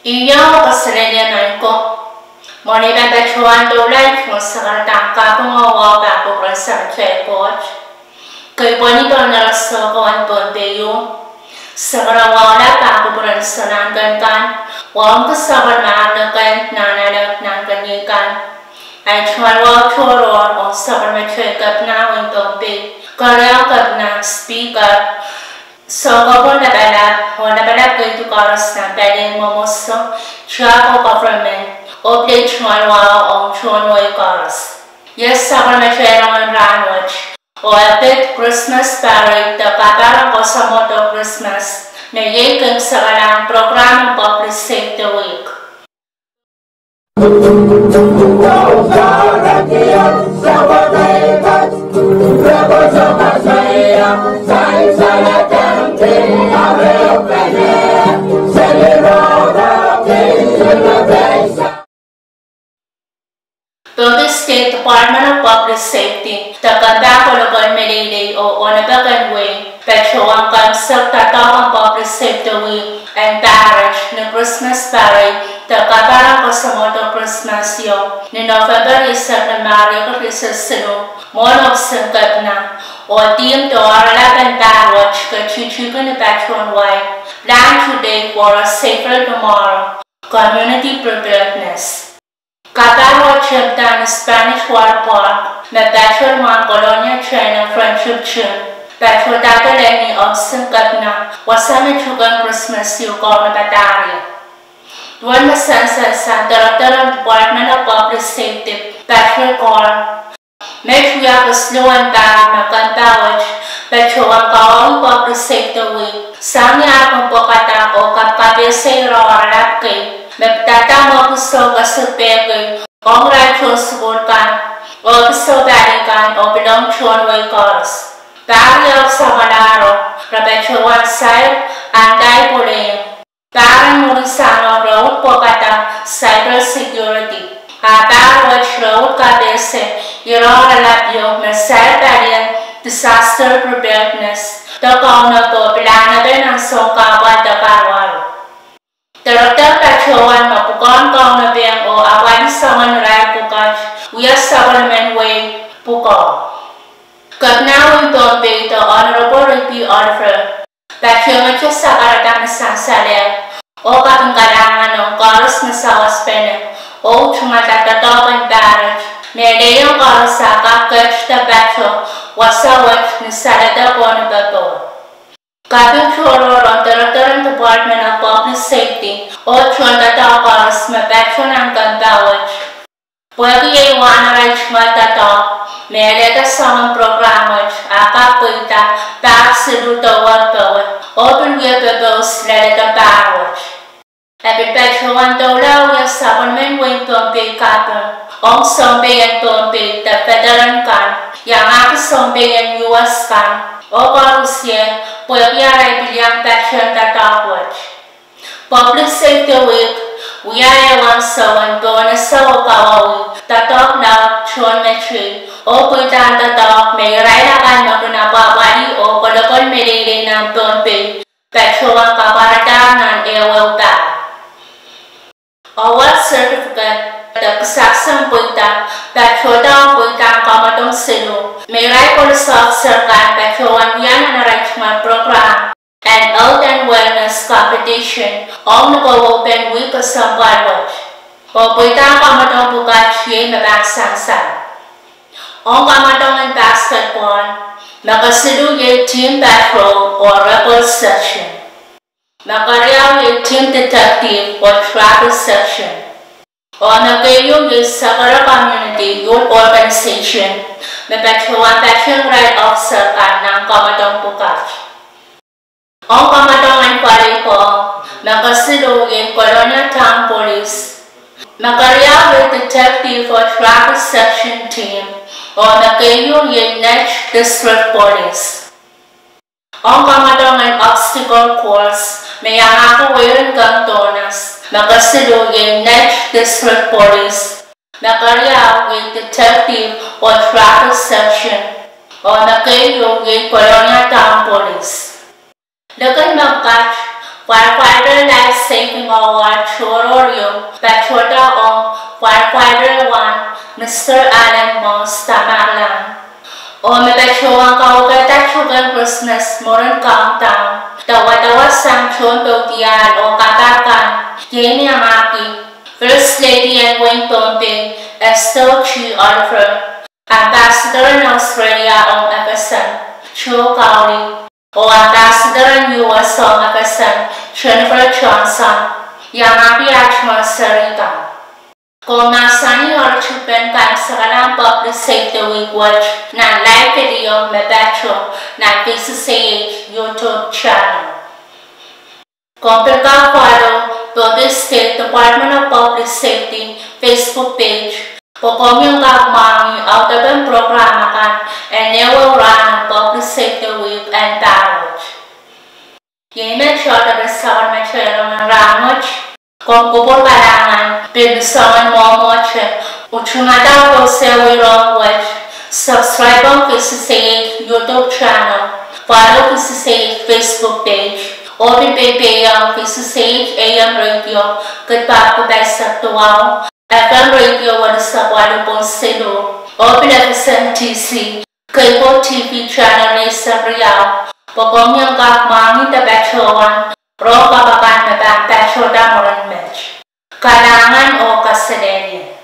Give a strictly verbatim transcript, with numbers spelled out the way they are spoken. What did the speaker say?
Iang kaselehlie maing ko. Mwohn ei pahn patohwan doula ei tungoal sakaradahn kaping oh wahu pahn kupwuren Samatail Koht. Kei pwehni pohn ire soukohwan Pohnpei ieu. Sakaradahn wahu lap pahn kupwuren Sounkomour kan, wahu en sapwellimomwi kan, nan ale nan kenikan. Ei tungoal wahu tohrohr ong sapwellimatail kepina wehin Pohnpei, keriau kepina, speaker, soukohp lapalap, oh lapalap keidi koaros nan palien mwomwohdiso, tiahk oh government, oh pil ei tungoal wahu ong tohn wehi koaros. Iei sapwellimatail rongen rahnwet, oh e pid Christmas parade de kapahrek koasoamwdo Christmas, me iei kin sakaradahn program en Public Safety Week. Pohnpei State Department of Public Safety, de kempa kolokol meleilei oh onepek en wehi, patohwan kaimwisekda doadoahk en Public Safety Week en pahrek ni Christmas parade de kapahrek koasoamwdo Christmas ieu ni November eisek limau, riekid rieisek siluh, mwohn ohpis en kepina, oh theme de oaralap en pahr wet ketikihki ni patohwan wai, Plan Today for a Safer Tomorrow, Community Preparedness. Kapahr wet tepda ni Spanish Wall Park, me patohwan mwahn Colonia China Friendship Gym, patohwan dahde lel ni ohpis en kepina, wasa me tuhkehn Christmas ieu kaunopada rie. Duwen me sansal sang director en Department of Public Safety, Patrick Carr, met wia kesiluhn pahr me kempa wet patohwan kawauwih Public Safety Week sang ni ar kin pwekada oh kapkapehse ire oaralap kei me pidada mwekid oh kesikpehki ong irail tohn sukuhl kan, ohpis oh pali kan, oh pil ong tohn wehi koaros. Pahr ieu samwalahro, re patohwan sair anti-bullying. Pahr en mwurin sangete re uhd pwekada cyber security. A pahr wet re uhd kapehse ire oaralap ieu me sair palien disaster preparedness, de kaunopo, pilahn epen ansou kahpwal de karuwaru. Director patohwan me pwukoahn kaunopehng oh apwalih soangen irail pwukat wia sapwellimen wehi pwukoa. Kepina wehin Pohnpei, the Honorable Ricky Oliver, patohwanohte sakarada me sansalehr oh kaping kalahngan ong koaros me sawaspene oh tungoalda doadoahk en pahr wet, me lelehiong koaros a kak ket de patoh wasa wet ni saledek oh ni popohl. Kaping tohrohr ong director en Department of Public Safety oh tohndoadoahk koaros me patohwan nan kempa wet. Pwehki iei wahn arail tungoal doadoahk me alehda soangen program wet, a kak pweida pahr siluh de wehi powe, oh pil wia popohl lel doadoahk pahr wet. E pil patohwan doula wia sapwellimen wehin Pohnpei kaping ong sounpei en Pohnpei de federal kan, iangahki sounpei en U S kan, oh koarusie, pwehki arail pil iang patohwan doadoahk wet. Public Safety Week wia ehu ansou en pohnese oh kawauwih doadoahk laud tohnmetei, oh pweidahn doadoahk me irail akan me kin apwapwalih oh kolokol meleilei nan Pohnpei patohwan kapwaradahr nan ehuehu pahr. Award certificate de kisakis en pweida patohda ong pweidahn kamwadong siluh me irail police officer kan patohwan wia nan arail tungoal program en health and wellness competition ong ni kowewen wihk kesempwal wet. Oh pweidahn kamwadong pwukat iei me pahn sansal. Ong kamwadong en basketball, me kesiluh iei team patrol oh rebel section. Me keriau iei team detective oh traffic section. Oh me keieu iei Sekere Community Youth Organization, me patohwan patohwan irail officer kan nan kamwadong pwukat. Ong kamwadong en volleyball, me kesiluh iei Kolonia Town Police. Me keriau iei detective oh traffic section team, oh me keieu iei Nash District Police. Ong kamwadong en obstacle course, me iangahki wehin Kang Donas, me kesiluh iei Nash District Police. Me keriau iei detective oh traffic section, oh me keieu iei Kolonia Town Police. Likin mepwukat, Firefighters Life Saving Award tohrohr ieu patohda ong firefighter one, Mister Alan Moss Tamerlan. Oh me patohwan kauwehda tuhkehn Krismas mwurin countdown de wadawad sang tohn pwuhk diar oh kapahr kan, iei me iangahki First Lady en wehin Pohnpei, Estelle G. Oliver, Ambassador en Australia ong FSM, Joe Cowley, oh Ambassador en U S ong FSM, Jennifer Johnson, iangahki aht menseng kan. Komw mahsanih oaritik pen kaimwiseklahn Public Safety Week wet nan live video me patoh nan V C C H YouTube channel. Komw pil kak follow Pohnpei State Department of Public Safety Facebook page pwe komw iang kak mwahngih audepen program akan en ehuehu rahn en Public Safety Week en pahr wet. Iei me tohto de sapwellimatail rongen rahn wet. Komw kupwur kalahngan pil soangen mwomwohte, utungada oh sewese rohng wet, subscribe ong V C C H YouTube channel, follow V C C H Facebook page, oh pil peipeidong V C C H A M radio kid pahr kupwursek duwau, F M radio welisek waluh pwihn siluh, oh pil FSM D C cable T V channel eisek riau, pwe komw iang kak mwahngih de patohwan rohng kapakap me pahn patohda mwurin met. Kalahngan oh kaselehlie.